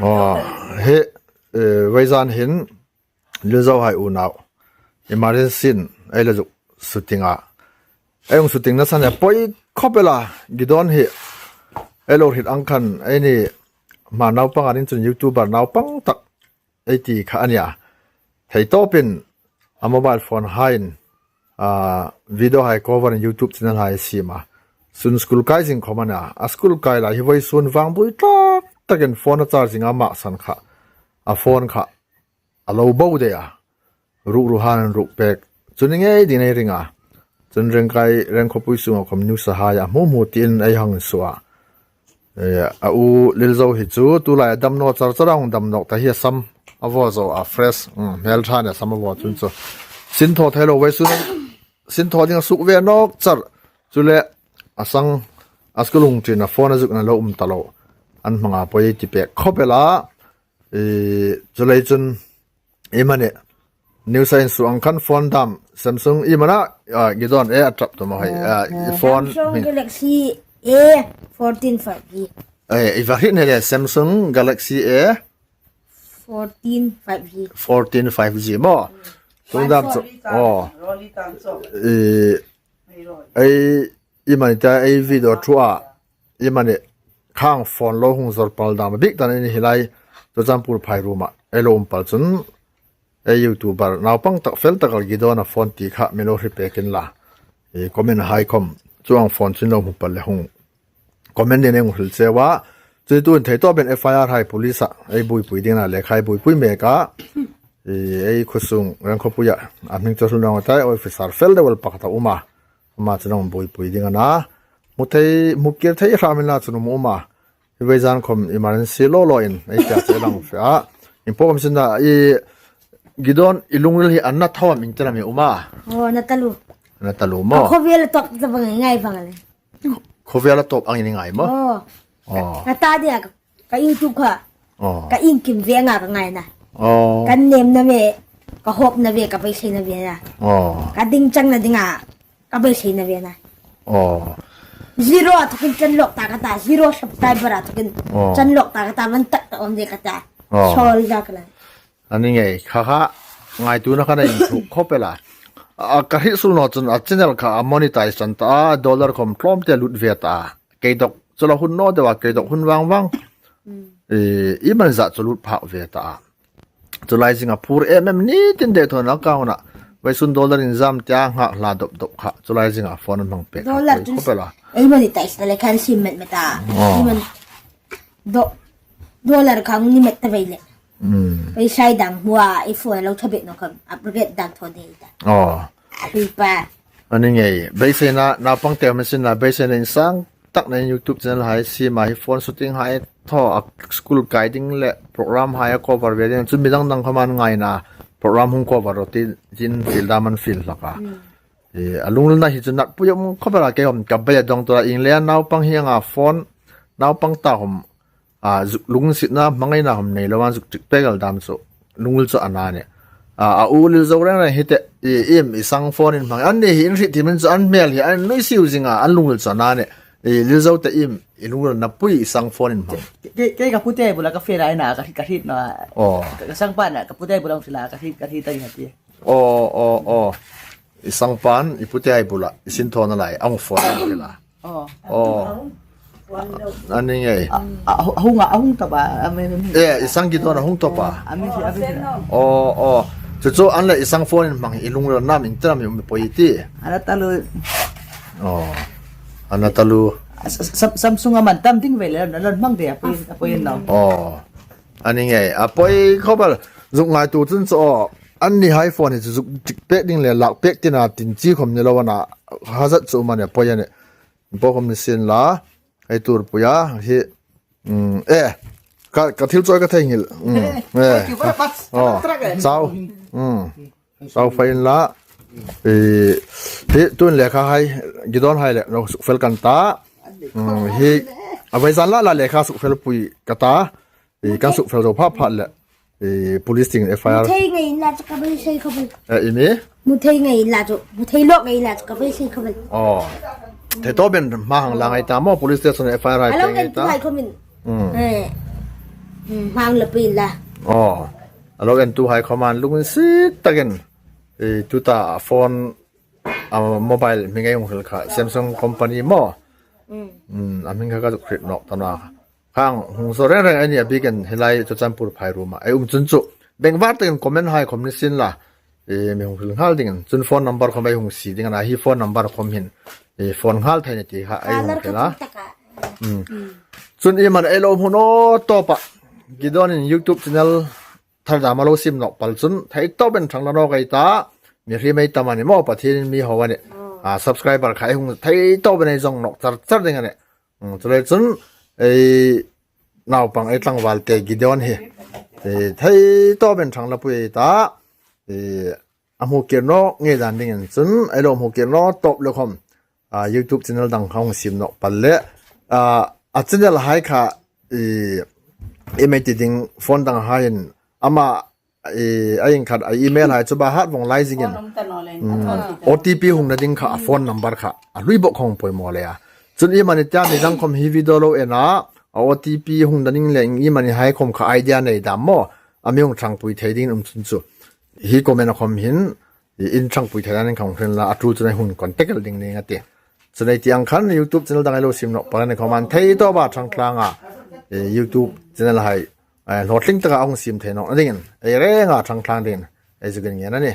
Aw hi Veizan hin Lilzo hai unau emergency in ei la zuk shooting a ei ung shooting nasa nia pawi khawp ela Gideon hi ei lo hrilh ang khan ei ni hma naupang ah ding chuan youtuber naupang tak ei ti kha a nia thei tawpin a mobile phone hain ah video hai cover in youtube channel hai a siam a chun school kai zing khawm a nia a school kai lai hi vawi sun vang bui tak takin phone a charging a mah san kha a phone kha a lo bo daih a ruh ruh han an ruh pek chu ni ngei ding a ring a chun rengkai rengkhawpui chungah khawm new sahai a hmuh hmuh tiin ei hang suah a a u lilzo hi chu tulai a damnaw char char a ang damnawk te hi a sam a vaw zo a fresh hmel tha nia sam a vaw chun chu sin thaw thei lo vei sun sin thaw ding a suk ve nawk char chule a sang a school hung thin a phone a zuk na lo um ta lo an hmanga pawh ti pek khawp ela ih chulei chun Imani new science su ang khan phone dam Samsung imana gidon e atrap to mo hei phone Samsung Galaxy A14 5G e i va hrin hele Samsung Galaxy A 14 5G 14 5G mo tung dam chu oh e ei imani ta ei video thu a imani khang phone lo hung zor pal dam bik tan in hilai to jampur phai ruma elo um pal chun e youtuber naupang tak fel tak al gidon a phone ti kha milo hri pekin la e comment hai khom chuang phone chin lo mu pal le hung comment ne ngu hril chewa chui tun thei to ben FIR hai police a ei bui pui ding na le khai bui pui me ka e ei khusung rang khopuya a hming chu hlunong tai officer fel dewal pakata uma Ama chu nang buaipui ding a na. Mu thei mu kir thei hram in la chu mu awm a. I vei zan khawm emergency law law in ei tia che lang fe a. In pawh awm sin a i Gideon i lungril hi an na tho am ing te lam i awm a. Aw na talu. Na talu maw? Khawvel a tawp ta bang ngai bang le. Khawvel a tawp ang in ngai maw? Aw. Aw. Na ta dia ka YouTube kha. Aw. Ka in kim ve nga ka ngai na. Aw. Kan nem na ve ka hop na ve ka beisei na ve na. Aw. Ka ding chang na dinga ka beisei na ve na. Aw. Zero a thokin chan lok ta ka ta zero subscriber a thokin chan lok ta ka ta man tak ta om de ka ta. Sol da ka na. Ani ngei kha kha ngai tu na kha na in thu khop ela. A ka hi sul no chun a channel kha a monetize chan ta dollar khom tlom te lut ve ta. Keidok chula hun no dewa keidok hun wang wang e i man za chulut phak ve ta chulai zinga phur em em ni tin de thon account a vai sun dollar in zam tia nga hla dop dop kha chulai zinga phone an hmang pe kha Dollar poi chu khop ela ei mani ta is le khan sim met meta Oh. man do dollar khang ni met ta vei le pai sai dang hua i phone lo thabe no kham upgrade dang tho de ta oh pi pa Ani ngei beiseina naupang te awm asin a beiseina in sang tak nei youtube channel hai sim ah hi phone shooting hai thaw a school guiding leh program hai a cover ve ding chu midang dang kha man ngaina program hung cover rawh tin tin feel dam an feel hlak a ih a lungluna hi chu nat pui awm khawp a kei awm ka bei a dawng tur a inleh a naupang hi anga phone naupang ta awm ah zuk lung sitna hmangaihna awm nei lo a zuk tik pek al dam chu lungul chu a na a ni ah a u lil zo reng reng hi teh ih im i sang phone in hmang an ni hi in hrih thim in chu an hmel hi an nui siu zing a an lungul chu a na a ni ih lil zo te im i lungul na pui i sang phone in hmang. Kei ka pute bula ka fela ina ka ka hrit no Aw. ka sang pan ka pute bula fela ka hrit ka hrit ta hi Aw aw aw i sang pan i pute ai bula i sin thawn a lai ang phone in fela. Aw. Ani ngei. Ahung ahung to ba. Eh, isang gi don ahung to pa. Aw aw. Chu chu an le isang phone in mang ilung ro nam in tram mi poi ti. Ana talu. Aw. Ana talu. Samsung aman tam ding ve le lon mang de apoi apoi no. Aw. Ani ngei apoi khobal zuk ngai tu chun cho an ni hai phone hi chu zuk tik pek ding le lak pek tina tin chi khom ni lo wana hazat chu man apoi ani po khom ni sin la ei tur puya hi e ka ka thil choi ka thei ngil e oh chau chau fain la e hi tun lekha hai gidon hai le no suk fel kan ta hi avai zan la la lekha suk fel pui ka ta e kan suk fel zo pha pha le e police ting FIR Muthei ngei la chu ka bei sei khabal. E imi Muthei ngei la chu muthei lok ngei la chu ka bei sei khabal. Oh. Thế to bên ma hàng là ngay ta mo police station FIR ai Alo ngai ngen ta. tu hai khomin. Eh. Hmang la pui la. Aw alo en tu hai khoman lungin sit takin i tuta a phone a mobile hming ei hung kha Samsung company maw a hming kha ka zuk hrilh nawk ta na khang hung zo reng reng ani a bikin helai Churachandpur phai room ah ei um chun chu bengvar takin comment hai khom ni sin la i mi hung hrilh nghal ding chun phone number khom ei hung si ding ana hi phone number khom hin i phone nghal thei ni ti kha ei hung hrilh a. Chun i man ei lo hmun aw tawp ah Gideon in YouTube channel thar dam a lo sim nok pal chun thei tawp in thang la nawk ei ta mi hri mei tam ani maw Pathian in mi ho ani a subscriber kha ei hung thei tawp in ei zong nok char char ding ani chulai chun ei naupang ei tlangval te Gideon hi thei tawp in thang la pui ei ta a hmu kir nawk nge dan ding in cun ei lo hmu kir nawk tawp le khom YouTube channel dang kha hung sim nok pal le a channel hai kha i email ti ding phone dang hai in ama i a in khat a email hai chuba hat wong lai jing in OTP hung na ding kha a phone number kha a lui bo khong poi mo le a chun i mani ta mi dang khom hi video lo ena a OTP hung na ding le i mani hai khom kha idea nei dam mo ami hung thang pui thei ding um chun chu Hi comment a khom hin in thangpui thailand in khong hrin la atu chunai hun contact el ding ning ati chunai tiang khan youtube channel dang ilo sim no paran khoman thei to ba thang tlang a youtube channel hai hlawhtling taka ong sim thei no ding ei renga thang tlang ding ei zugin ngen ani.